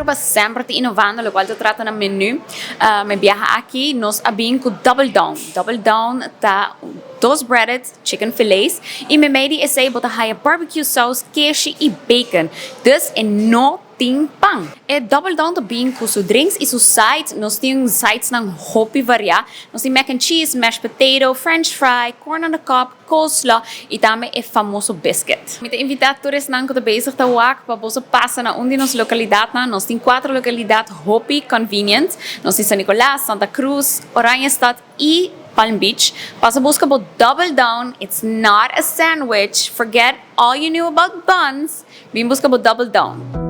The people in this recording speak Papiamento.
Aruba semper ta innovando loke ta trata na menu. E biaha aki nos a bin cu Double Down. Double Down ta dos breaded chicken filets y meimei di esey bo ta haya barbecue sauce, keshi y bacon. Dus e no tin pan. E Double Down ta bin cu su drinks y su sides. Nos tin sides nan hopi varia. Nos tin mac and cheese, mashed potato, french fry, corn on the cob, coleslaw y tambe e famoso biscuit. Mi ta invita tur esnan cu ta bezig ta wak pa boso pasa na un di nos localidad nan. Nos tin cuatro localidad hopi convenient. Nos tin San Nicolas, Santa Cruz, Oranjestad y Palm Beach. Pasa busca bo Double Down. It's not a sandwich. Forget all you knew about buns. Bin busca bo Double Down.